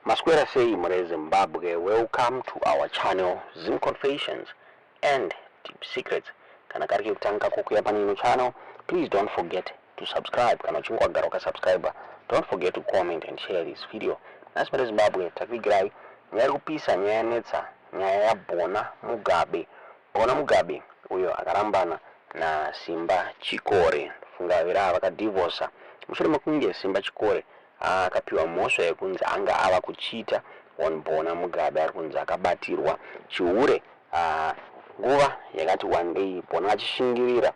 Maswera sei mure Zimbabwe, welcome to our channel Zim Confessions and Deep Secrets. Kana kari kekutanga kokuya pane ino channel, please don't forget to subscribe. Kana uchinge wagara wakasubscribe, don't forget to comment and share this video. Nhasi mure Zimbabwe takuigirai nyaya iri kupisa, nyaya yanetsa, nyaya yaBhona Mugabe. Bona Mugabe uyo akarambana naSimba Chikore, funga vaviri ava vakadhivhosa mushure mekunge Simba Chikore akapiwa mhosva yekunzi anga ava kuchita on Bona Mugabe ari kunzi akabatirwa chihure nguva yakati wandei Bona achishingirira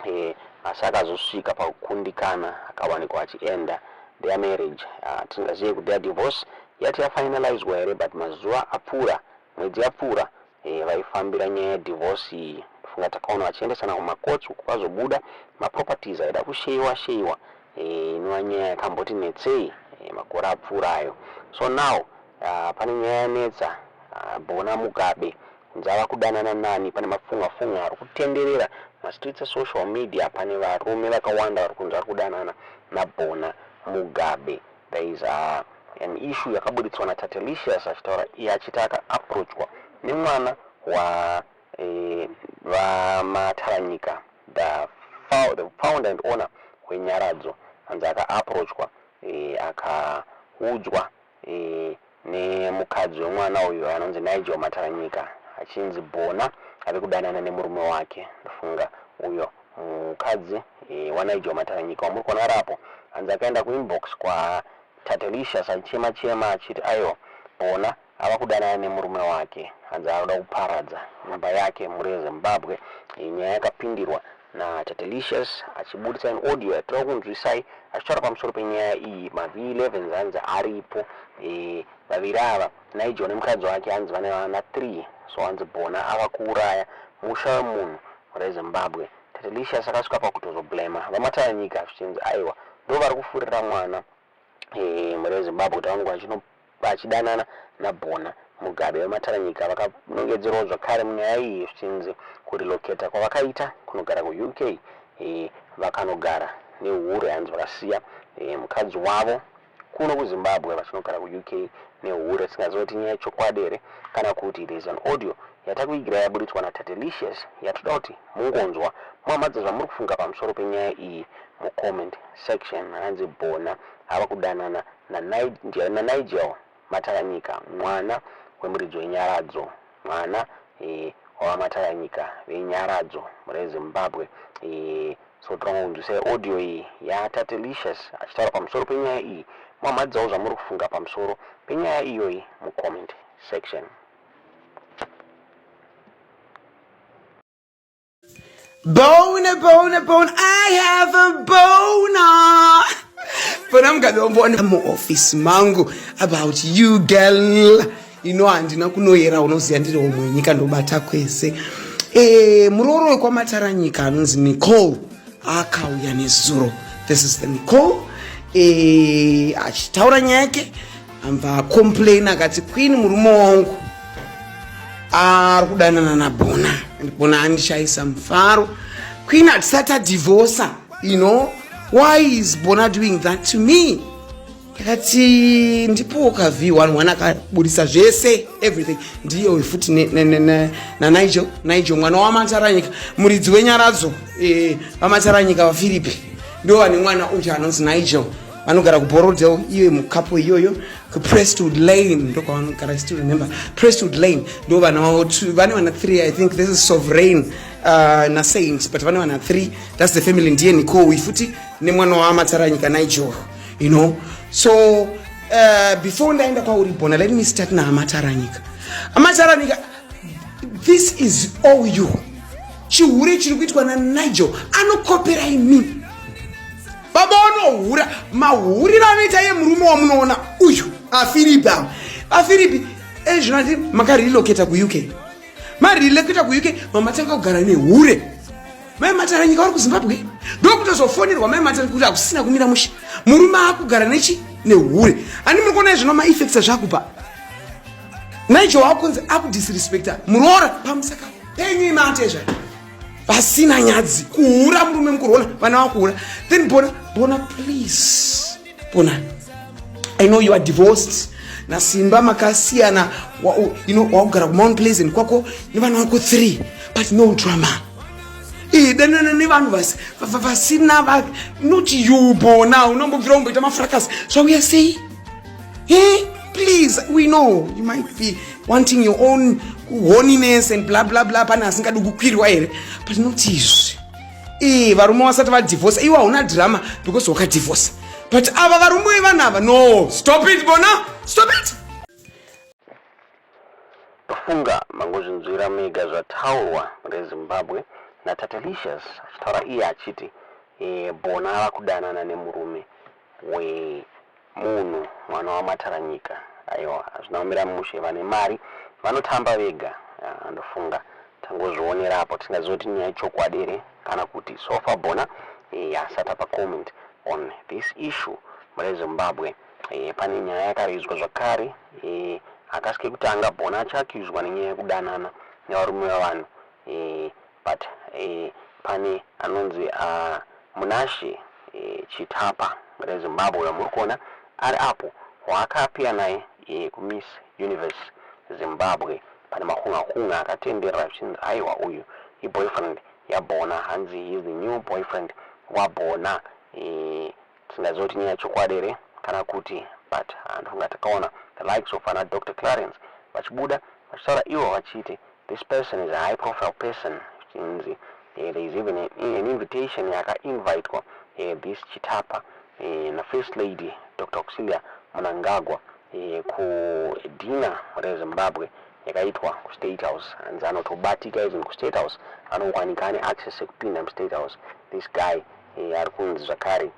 e, asi akazosvika pakukundikana akawanikwa achienda their marriage. Tisingazive kuti their divorce yati yafinalizwa here, but mazuva apfuura, mwedzi yapfuura, vaifambira nyaya yedivorce iyi. Funga takaona vachiendesana kumacourts uku, kwazobuda maproperties aida kusheyiwa sheyiwa, inova nyaya yakamboti netsei makore apfuurayo. So now pane nyaya yanetsa, Bona Mugabe kunzi ava kudanana nani. Pane mafunga funga ari kutenderera mastreets esocial media. Pane varume vakawanda vari kunzi vari kudanana naBona Mugabe. There is an issue yakaburitswa naTatelicious achitaura iye achiti akaapproachwa nemwana wa vaMataranyika, the founder and owner weNyaradzo. Anzi akaapproachwa, akaudzwa nemukadzi wemwana uyu anonzi Nigel Mataranyika, achinzi Bona ave kudanana nemurume wake. Ndofunga uyo mukadzi waNigel Mataranyika wamuri kuona rapo, anzi akaenda kuinbox kwaTatelicious achichema chema achiti aiwa, Bona ava kudanana nemurume wake, hanzi anoda kuparadza imba yake. Mhuri yeZimbabwe, nyaya yakapindirwa naTatelicious achibudisa an audio yatinoda kunzwisai achitaura pamusoro penyaya iyi. MaV11 hanzi aripo, vaviri ava, Nigel nemukadzi wake, hanzi vane vana 3. So hanzi Bona ava kuuraya musha wemunhu. Mhuri yeZimbabwe, Tatelicious akasvika pakutozoblema vaMataranyika zvichinzi aiwa, ndo vari kufurira mwana, mhuri yeZimbabwe, kuti vanenge vachidanana naBhona Mugabe. VaMataranyika vakanongedzerwawo zvakare munyaya iyi, zvichinzi kurelocata kwavakaita kunogara kuUK, vakanogara nehure. Hanzi vakasiya mukadzi wavo kuno kuZimbabwe vachinogara kuUK nehure. Tisingaziva kuti nyaya yechokwadi here kana kuti. There is an audio yatakuigira yaburitswa naTatelicious yatoda kuti mungonzwa muhamadza zvamuri kufunga pamusoro penyaya iyi mucomment section. Hanzi Bona ava kudanana naNigel Mataranyika, mwana wemuridzi weNyaradzo, mwana wavaMataranyika veNyaradzo. Mune Zimbabwe, so tirangonzwisai audio iyi yaTatelicious achitaura pamusoro penyaya iyi. Muhamadzawo zvamuri kufunga pamusoro penyaya iyoyi mucomment section. Bone, bone, bone. I have a boner. Bona Mugabe wamboona muoffice mangu about you, girl. You know handina kunoyera, unoziva ndiri homwe yenyika, ndobata kwese. Murooro wekwaMataranyika anonzi Nicole akauya nezuro. This is the Nicole. Achitaura nyaya yake, ambva acomplain akati, "Queen, murume wangu ari kudanana naBhona and Bona andishaisa mufaro. Queen, hatisati adhivhosa. You know why is Bona doing that to me?" Ndakati ndipo ka v11 akabudisa zvese, everything. Ndiyo futi naNigel, Nigel mwana waMataranyika, muridzi weNyaradzo, vaMataranyika vaFiripi, ndo vane mwana ucho anonzi Nigel. Vanogara kuBorrowdale, iyo mukapo iyoyo kuPrestwood Lane ndokwavanogara. I still remember Prestwood Lane. Ndo vana vavo vane vana 3. I think this is Sovereign naSaint, but vane vana 3. That's the family. Ndiye Nicole futi nemwana waMataranyika Nigel. So before ndaenda kwauri Bona, let me start naAmataranyika. Amataranyika, this is all you. Chihure chiri kuitwa naNigel, anokopera imi baba vanohura. Mahuriro anoita iye murume wamunoona uyu aFiripi, ava aFiripi ezvino ati makarelocata kuUK, marelocata kuUK, mamatanga kugara nehure. Mai Mataranyika vari kuZimbabwe, ndokutozofonerwa mai Matara kuti hakusina kumira mushe, murume akugara nechi nehure. Handi muri kuona izvino maeffects azvakupa Nigel wakunzi akudisrespecta muroora pamusaka penyu imatezva vasina nyadzi kuhura murume mukuru. Ona vana vakuhura. Then Bona, Bona, please, Bona, I know you are divorced naSimba, makasiyana, wakugara kuMount Pleasant kwako nevana vako 3, but no drama. Danana nevanhu vasina, not you, Bona. Unombobvira umboita mafracas, zvauya sei? Hey, please, we know you might be wanting your own honiness and bla bla bla. Pane asingadi kukwirwa here? But not izvi. Varume vasati vadhivhosa, iwe hauna drama because wakadhivhosa, but ava varume vevanhu ava, no, stop it, Bona, stop it. Tofunga mangozvinzwira mega zvataurwa reZimbabwe naTatelicious, achitaura iye achiti Bona ava kudanana nemurume wemunhu, mwana waMataranyika. Aiwa, hazvina kumira mushe, vane mari vanotamba vega. Ndofunga tangozvionera apo, tisingazivi kuti nyaya yechokwadi here kana kuti. So far Bona asati apa comment on this issue mune Zimbabwe. Pane nyaya yakarizwa zvakare, hakasi kekutanga Bona achiaccuswa nenyaya yekudanana nevarume vevanhu, but pane anonzi Munashe Chitapa reZimbabwe wamuri kuona ari apo, waakaappear naye kuMiss Universe Zimbabwe. Pane mahunga-hunga akatenderera zvichinzi aiwa, uyu iboyfriend yaBona, hanzi he is the new boyfriend waBona. Tisingazivi kuti nyaya chokwadi here kana kuti, but ndofunga takaona the likes of ana Dr Clarence vachibuda vachitaura ivo vachiti this person is a high profile person, zvichinzi there is even an invitation yakainvitwa this Chitapa nafirst lady Dr Auxilia Mnangagwa kudinner reZimbabwe yakaitwa kuState House. Hanzi anotobatika even kuState House, anowanika ane access ekupinda muState House. This guy ari kunzi zvakare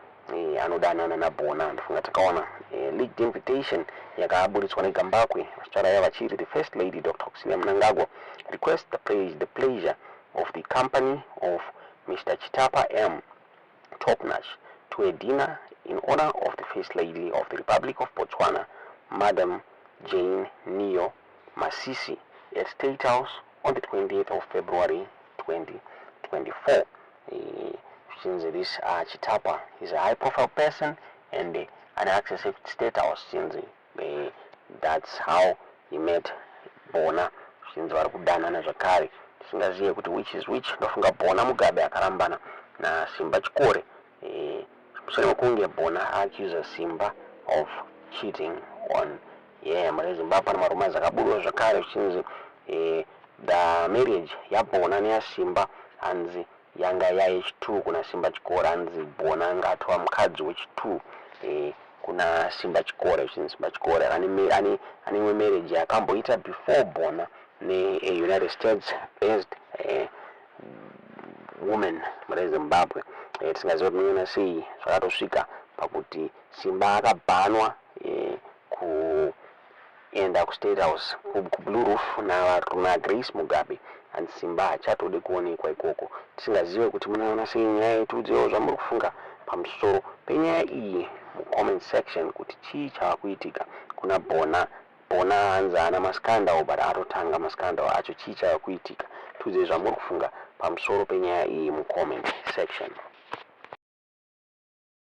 anodanana naBona. Ndofunga takaona leaked invitation yakaburitswa neGambakwe vachitaura iva vachiti the First Lady Dr Auxilia Mnangagwa request the pleasure of the company of Mr Chitapa M Topnatch to a dinner in honor of the First Lady of the Republic of Botswana, Madam Jane Neo Masisi, at State House on the 20th of February 2024. Since this Chitapa is a high profile person and an access to State House, since that's how he met Bona, since vari kudanana zvakare, tisingazive kuti which is which. Ndofunga Bona Mugabe akarambana naSimba Chikore mushure mekunge Bona accuse Simba of cheating on yeah. Mune Zimbabwe pane marumours akabudiwa zvakare zvichinzi the marriage yaBona neyaSimba hanzi yanga yayechi2 kuna Simba Chikore. Hanzi Bona anga atova mukadzi wechi2 kuna Simba Chikore, zvichinzi Simba Chikore ane imwe marriage yakamboita before Bona neUnited States based woman mune Zimbabwe. Tisingazivi kuti munoona sei zvakatosvika pakuti Simba akabhanwa kuenda kuState House, kuBlue Roof naGrace Mugabe, and Simba hachatodi kuonekwa ikoko. Tisingazive kuti munoona sei nyaya yetudzewo zvamuri kufunga pamusoro penyaya iyi mucomment section, kuti chii chava kuitika kuna Bona. Bona hanzi haana mascandal, but atotanga mascandal acho. Chii chava kuitika? Tudzei zvamuri kufunga pamusoro penyaya iyi mucomment section.